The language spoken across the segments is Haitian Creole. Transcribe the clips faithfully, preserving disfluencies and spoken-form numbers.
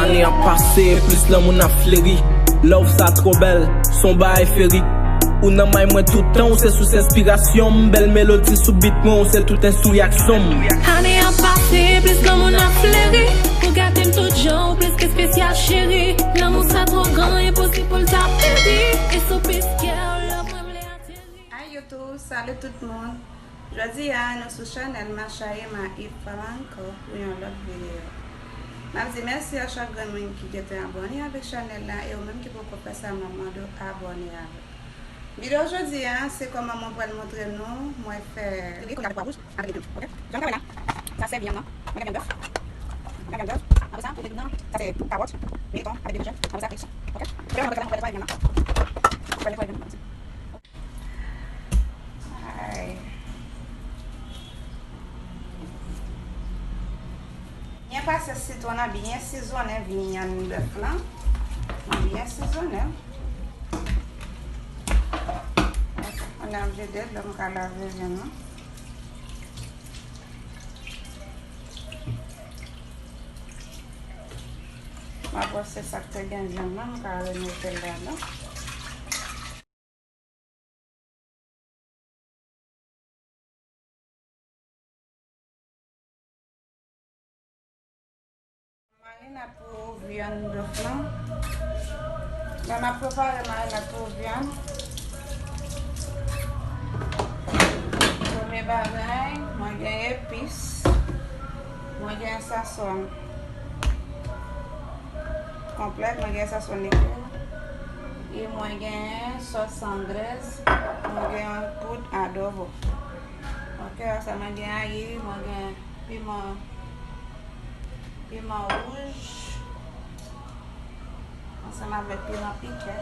Ane ap pase, plis lanmou n ap fleri. Love sa twò bèl, s on bagay ferik. Ou nan may mwen tout tan, ou se sous enspirasyon m. Bèl melodi sou beat mwen, ou se tout enstri aksyon m. Ane ap pase, plis lanmou n ap fleri. Ou gate m tout jan, ou plis ke espesyal, cheri. Lanmou sa twò gran, enposib pou l ta peri. E sou pis kè w, love mwen vle ateri. Hi YouTube, salut tout moun. Jodi a, nou sou chanèl Masha Emma Yves Franco pou yon lòt videyo. M ap di mèsi a chak grenn moun ki gentan abòne avèk chanèl la, e ou menm ki poko fè sa, m ap mande w abòne avèk. Videyo jodi a, se kòman mwen pral montre nou, mwen fè riz kounya avèk pwa wouj, avèk legim, oke? Jan m travay la, sa se vyann nan, mwen gen vyann bèf, mwen gen vyann bèf, apre sa, pou legim nan, sa se kawòt, militon, avèk de kochon, apre sa, fri. Oke? Premye mwen pral fè la, mwen pral netwaye vyann nan. Mwen pral netwaye vyann nan. Ay. Byen pase sitwon nan, byen sizonnen vyann bèf lan. Byen sizonnen. Mwen ap vide l, m ka lave vyann nan. M ap wè se sa k te gen vyann nan, m ka remete l ladan. Marinad pou vyann bèf lan. Lè n ap prepare marinad pou vyann, premye bagay, mwen gen epis, mwen gen sasòn konplèt, mwen gen sasòn likid, e mwen gen sòs anglèz, mwen gen poud adobo. Oke, sa mwen gen ayi, mwen gen piman, piman wouj, ansanm avèk piman pike,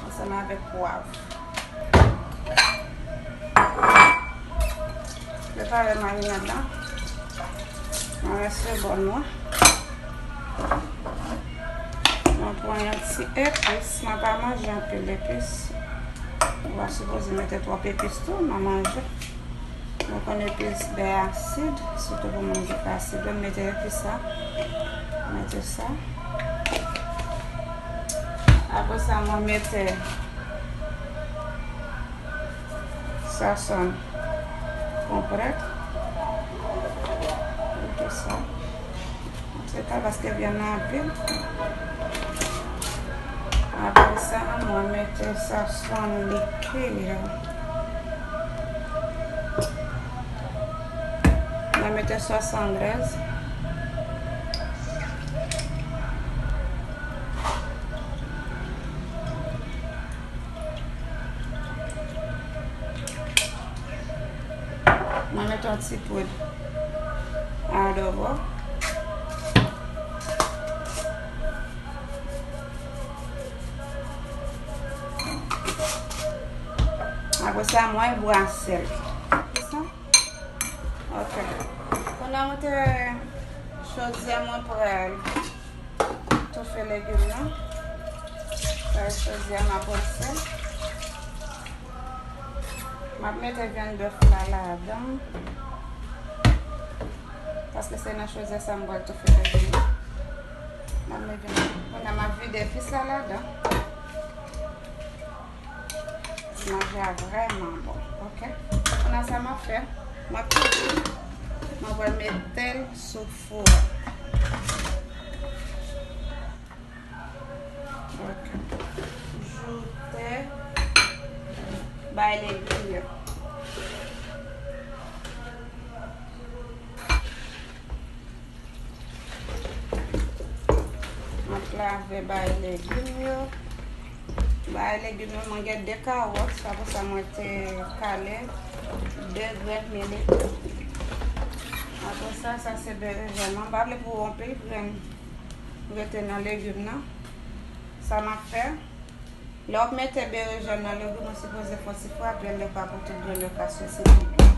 ansanm avèk pwav. Prepare marinad la. Mwen rense bòl mwen. Mwen pran yon ti epis. Mwen pa manje anpil epis. Ou pa sipoze mete twòp epis tou nan manje. Mwen konn epis byen asid, sitou pou moun ki fè asid. Mwen mete epis sa. Mete sa. Apre sa, mwen mete sasòn konplèt. Mete sa. Se pa paske vyann nan anpil. Apre sa, mwen mete sasòn likid. Mwen mete sòs anglèz. Mwen mete yon ti poud adobo. Apre sa, mwen brase l. Sa. Ok. Kounye a mwen te chodyè mwen pral toufe legim nan. Sa chodyè m ap brase. M ap mete vyann bèf la ladan. Paske se nan chodyè sa m pral toufe legim nan. M ap mete vyann. Kounye a m ap vide epis la ladan. Manje a vrèman bon, ok? Kounye a sa m ap fè, m ap kouvri, mwen pral mete l sou fou a. Ok. Joute bay legim yo. M ap lave bay legim yo. Bay legim yo, mwen gen de kawòt, sa pou sa mwen te kale de grenn militon. Apre sa, sa se berejèn. Mwen pa vle pou anpil grenn rete nan legim nan. Sa m ap fè, lè w ap mete berejèn nan legim, ou sipoze fè yon ti frape l, lè pa pou tout grenn yo ka soti pi byen.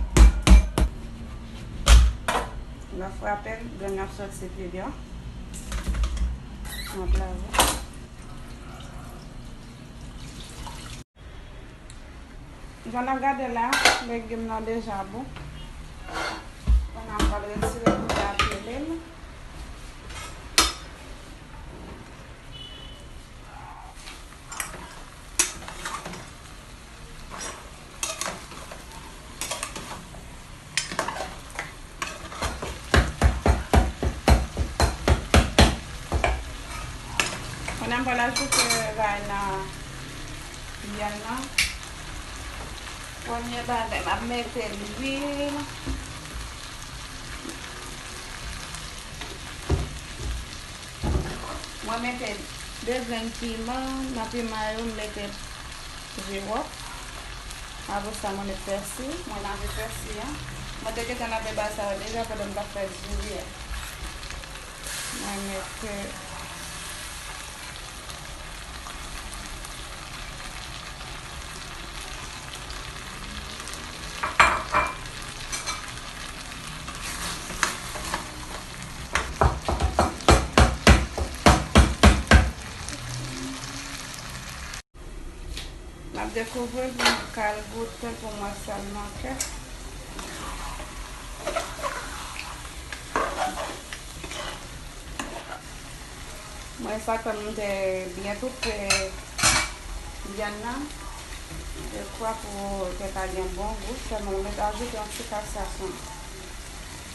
Lè w frape l, grenn yo ap soti pi byen. Mwen ap lave. Jan n ap gade la, legim nan deja bon. Kounye a m pral retire l pou m ka pile l. M pral ajoute lay nan vyann nan. Premye bagay, m ap mete lwil. Mwen mete de grenn piman. Nan piman yo, m mete jiwòp. Apre sa, mwen met pèsi. Mwen lave pèsi an. Mwen te gentan lave bagay sa yo deja pandan m t ap fè diri a. Mwen mete M ap dekouvri l pou m ka al goute l pou m wè sa l manke. Mwen sa fè m te byen toufe vyann nan. Dekwa pou te ka gen bon gou, sèlman mwen te ajoute yon ti kras safran.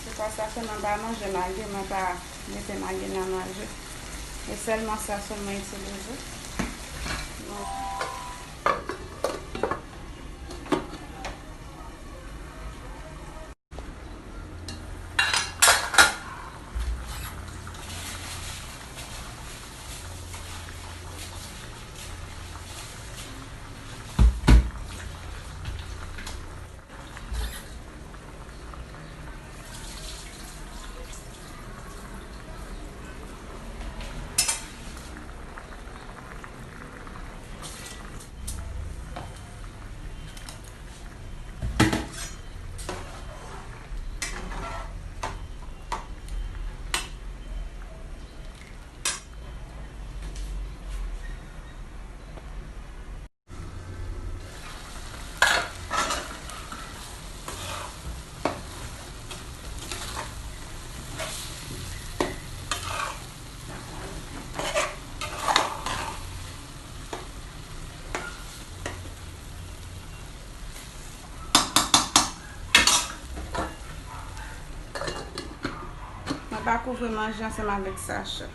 Ti kras safran, mwen pa manje magi, mwen pa mete magi nan manje. E sèlman safran mwen itilize. Mwen pa kouvri manje ansanm avèk sachè.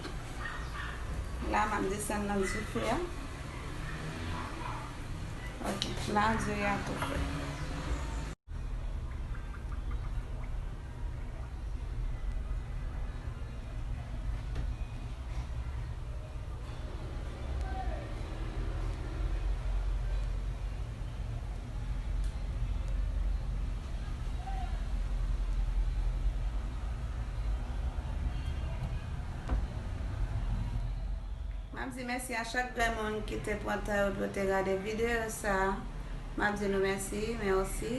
La, m ap desann nan dife a. Ok, la, diri a tou fè. M ap di mèsi a chak grenn moun ki te pran tan yo pou yo te gade videyo sa a. M ap di nou mèsi, mèsi.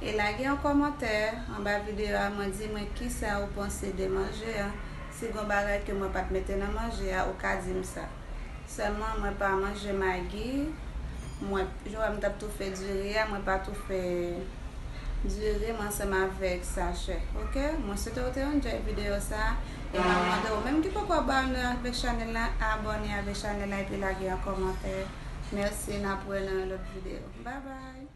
E lage yon kòmantè anba videyo a, mwen di mwen kisa ou panse de manje a. Si gon bagay ke mwen pa t mete nan manje a, ou ka di m sa. Sèlman mwen pa manje magi. Mwen, jan w wè m t ap toufe diri a, mwen pa toufe diri m ansanm avèk sachè. Ok? Mwen swete w te enjoy videyo sa a. E m ap mande w menm ki poko abòne avèk chanèl la, abòne avèk chanèl la epi lage yon kòmantè. Mèsi, n ap wè nan yon lòt videyo. Bye bye!